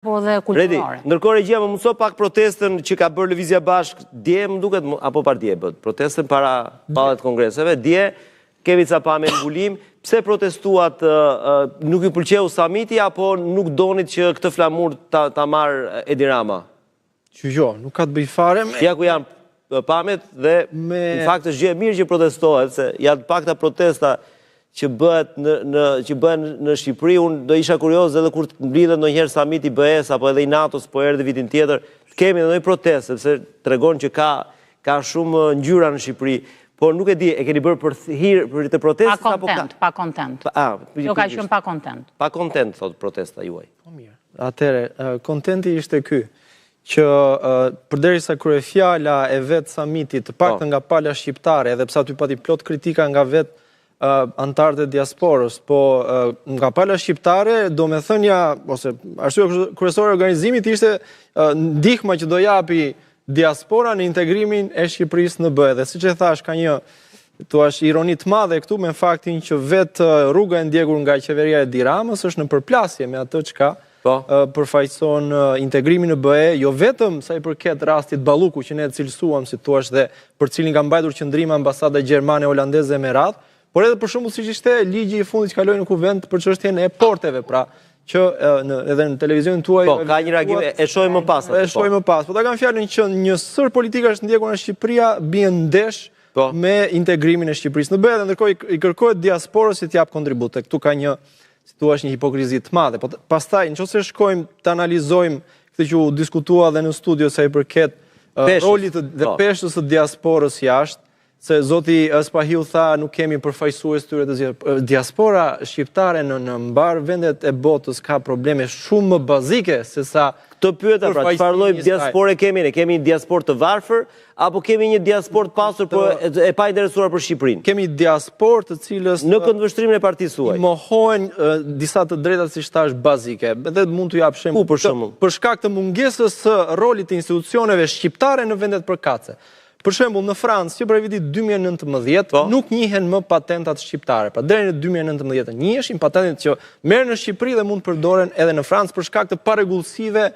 Po dhe kulturore. Redi, ndërkohë regjia më mundëso pak protestën që ka bërë Lëvizja Bashkë dje, më duket, apo pardje bëtë, protestën para Pallatit të Kongreseve, dje kemi ca pamje në mbulim, pse protestuat, nuk ju pëlqeu samiti, apo nuk donit që këtë flamur ta, ta marrë Edi Rama? Që jo, nuk ka të bëjë fare me... Ja ku janë pamjet dhe me... në fakt është gjë e mirë që protestohet, se janë të pakta protesta që bëhet në, në, që bëhen në Shqipëri, unë do isha kurioz edhe kur të mblidhet ndonjëherë samiti i BE-s apo edhe i NATO-s, po erdhi vitin tjetër, të kemi edhe ndonjë protestë, sepse tregon që ka ka shumë ngjyra në Shqipëri, por nuk e di, e keni bërë për hir për të protestës apo ka? Pa kontent, pa kontent. Jo ka qenë pa kontent. Pa kontent thotë protesta juaj. Po mirë. Atëherë, kontenti ishte ky, që përderisa kryefjala e vetë samitit, të paktën po. nga pala shqiptare, edhe pse aty pati plot kritika nga vetë anëtarët e diasporës, po nga pala shqiptare, domethënia, ose arsyeja kryesore e organizimit ishte ndihma që do japi diaspora në integrimin e Shqipërisë në BE. Dhe siç e thashë, ka një thuash ironi të madhe këtu me faktin që vetë rruga e ndjekur nga qeveria e Edi Ramës është në përplasje me atë çka po. përfaqëson integrimin në BE, jo vetëm sa i përket rastit Balluku që ne e cilësuam si thuash dhe për cilin ka mbajtur qëndrim ambasada gjermane, holandeze me radhë, por edhe për shembull siç ishte ligji i fundit që kaloi në kuvend për çështjen e porteve, pra që në edhe në televizionin tuaj Po, ka një reagim, e shohim më pas. E shohim më pas. Po ta kam fjalën që një sërë politikash të ndjekura në Shqipëria bien ndesh po. me integrimin e Shqipërisë në BE dhe ndërkohë i kërkohet diasporës që të japë kontribut. Këtu ka një si thua një hipokrizi të madhe. Po pastaj nëse shkojmë të analizojmë këtë që u diskutua dhe në studio sa i përket rolit dhe po. peshës së diasporës jashtë, Se zoti Spahiu tha nuk kemi përfaqësues të tyre të zgjedhur. Diaspora shqiptare në në mbarë vendet e botës ka probleme shumë më bazike se sa Këtë pyeta pra, çfarë lloj diaspore kemi ne? Kemi një diasporë të varfër apo kemi një diasporë të pasur po e pa interesuar për Shqipërinë? Kemi diasporë të cilës në këndvështrimin e partisë suaj. I mohohen disa të drejta siç thashë bazike. Dhe mund t'ju jap shembull. Ku për shembull? Për shkak të mungesës së rolit të institucioneve shqiptare në vendet përkatëse. Për shembull, në Francë, që prej vitit 2019, po. nuk njihen më patentat shqiptare. Pra deri në 2019 njiheshin patentat që merren në Shqipëri dhe mund të përdoren edhe në Francë për shkak të parregullsive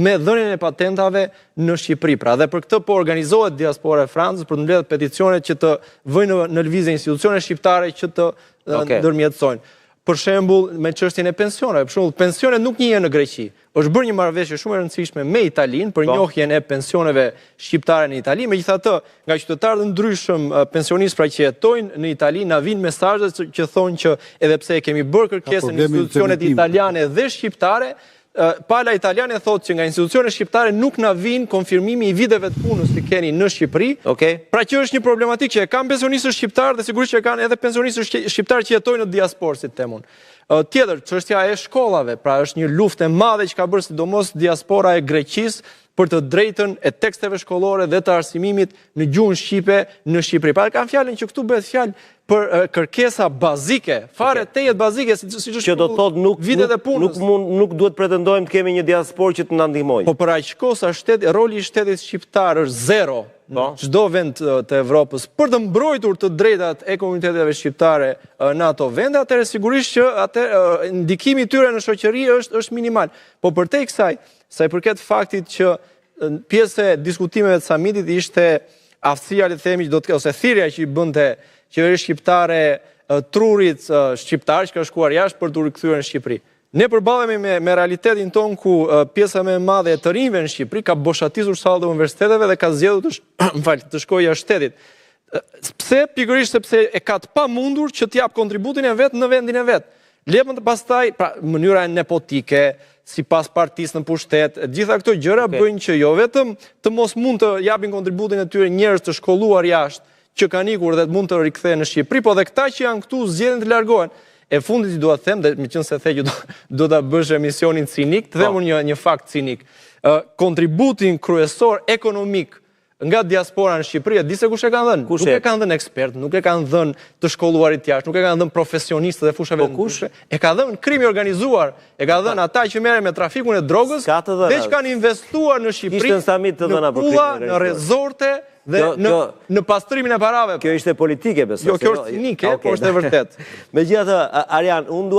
me dhënien e patentave në Shqipëri. Pra dhe për këtë po organizohet diaspora e Francës për të mbledhur peticione që të vëjnë në, në lëvizje institucione shqiptare që të okay. ndërmjetësojnë. Për shembull, me çështjen e pensioneve, për shembull, pensionet nuk njihen në Greqi. Është bërë një marrëveshje shumë e rëndësishme me Italinë për po. njohjen e pensioneve shqiptare në Itali. Megjithatë, nga qytetarë të ndryshëm pensionistë pra që jetojnë në Itali na vijnë mesazhe që thonë që edhe pse e kemi bërë kërkesën në institucionet italiane dhe shqiptare, pala italiane thotë që nga institucionet shqiptare nuk na vjen konfirmimi i viteve të punës që keni në Shqipëri. Okej. Pra që është një problematikë që e kanë pensionistët shqiptarë dhe sigurisht që e kanë edhe pensionistët shqiptarë që jetojnë në diasporë, si të them unë. Tjetër, çështja e shkollave, pra është një luftë e madhe që ka bërë sidomos diaspora e Greqisë për të drejtën e teksteve shkollore dhe të arsimimit në gjuhën shqipe në Shqipëri. Pra kam fjalën që këtu bëhet fjalë për kërkesa bazike, fare okay. tejet bazike, siç është që do të thotë nuk vitet e punës. Nuk mund nuk duhet pretendojmë të kemi një diasporë që të na ndihmojë. Po për aq kohë sa shteti, roli i shtetit shqiptar është zero në po. çdo vend të Evropës për të mbrojtur të drejtat e komuniteteve shqiptare në ato vende, atëherë sigurisht që atë ndikimi i tyre në shoqëri është është minimal. Po përtej kësaj, sa i përket faktit që pjesë e diskutimeve të samitit ishte aftësia le të themi që do të ose thirrja që i bënte qeveria shqiptare trurit shqiptar që ka shkuar jashtë për t'u rikthyer në Shqipëri. Ne përballemi me me realitetin tonë ku pjesa më e madhe e të rinjve në Shqipëri ka boshatisur sallat e universiteteve dhe ka zgjedhur të më fal, të shkojë jashtë shtetit. Pse? Pikërisht sepse e ka të pamundur që të japë kontributin e vet në vendin e vet. Le më të pastaj, pra, mënyra e nepotike, sipas partisë në pushtet, të gjitha këto gjëra okay. bëjnë që jo vetëm të mos mund të japin kontributin e tyre njerëz të shkolluar jashtë, që kanë ikur dhe mund të rikthehen në Shqipëri, po dhe këta që janë këtu zgjedhin të largohen. E fundit që dua të them, dhe meqenëse the që do, do ta bësh emisionin cinik, të them po. unë një, një fakt cinik. Kontributin kryesor ekonomik nga diaspora në Shqipëri, e di se kush e kanë dhënë? Kush nuk e kanë dhënë ekspertë, nuk e kanë dhënë të shkolluarit jashtë, nuk e kanë dhënë profesionistët e fushave po kush? E ka dhënë krimi i organizuar, e ka dhënë ata që merren me trafikun e drogës dhe që kanë investuar në Shqipëri, në kulla, në rezorte dhe në në pastrimin e parave. Kjo ishte politike besoj. Jo, kjo është cinike, po është e vërtetë. Megjithatë, Arjan, unë dua.